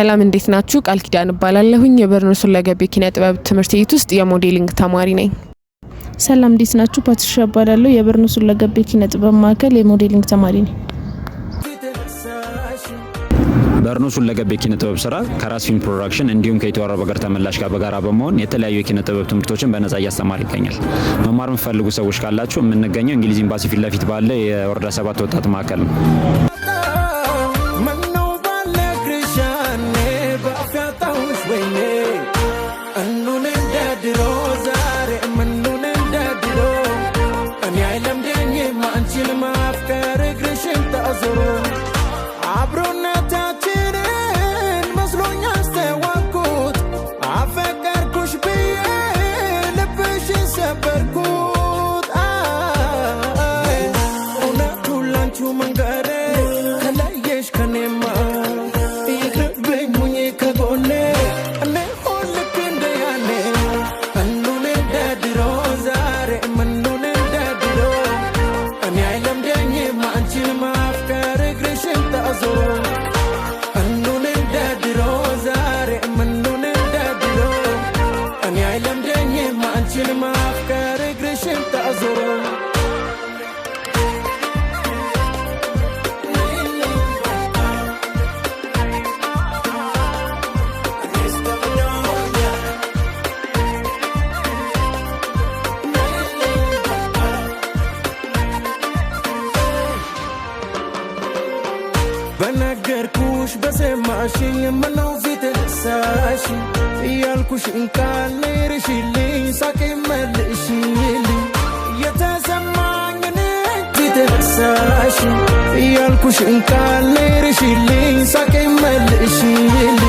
ሰላም፣ እንዴት ናችሁ? ቃል ኪዳን እባላለሁኝ። የበርኖስ ሁለገብ የኪነ ጥበብ ትምህርት ቤት ውስጥ የ modeling ተማሪ ነኝ። ሰላም፣ እንዴት ናችሁ? ፓትሪሻ እባላለሁ። የበርኖስ ሁለገብ የኪነ ጥበብ ማዕከል የ modeling ተማሪ ነኝ። በርኖስ ሁለገብ የኪነ ጥበብ ስራ ከራስ ፊልም ፕሮዳክሽን እንዲሁም ከኢትዮ አረብ ሀገር ተመላሽ ጋር በጋራ በመሆን የተለያዩ የኪነ ጥበብ ትምህርቶችን በነጻ እያስተማረ ይገኛል። መማር የምትፈልጉ ሰዎች ካላችሁ የምንገኘው እንግሊዝ ኤምባሲ ፊት ለፊት ባለ የወረዳ 7 ወጣት ማዕከል ነው። ምነው ባልነግርሽ ያኔ በአፍ ያጣሁሽ ወይኔ እኑን እንደ ድሮ ዛሬ ምኑን እንደ ድሮ እኔ አይለምደኝም አንቺን ማፍቀር እግርሽን ታዞሮ አብሮነታችንን መስሎኝ አስተዋልኩት አፈቀርኩሽ ብዬ ልብሽን ሰበርኩት። አይ እውነቱን ላንቺው መንገሬ ከለየሽ ከኔማ ይቅርብኝ ሁኚ ከጎኔ እኔ ሆን ልክ እንደ ያኔ እኑን እንደ ድሮ ዛሬ ምኑን እንደ ድሮ እኔ አይለምደኝም አንቺን ማፍቀር እግርሽን ታዞሮ እኑን እንደ ድሮ ዛሬ ምኑን እንደ ድሮ እኔ አይለምደኝም አንቺን ማፍቀር እግርሽን ታዞሮ። በነገርኩሽ በሰማሽኝ ምነው ፊት ነሳሽ እያልኩሽን ቃል ነይርሽልኝ ሳቄ መልሽልኝ የተሰማኝን ፊት ነሳሽ እያልኩሽን ቃል ነይርሽልኝ ሳቄ መልሽልኝ።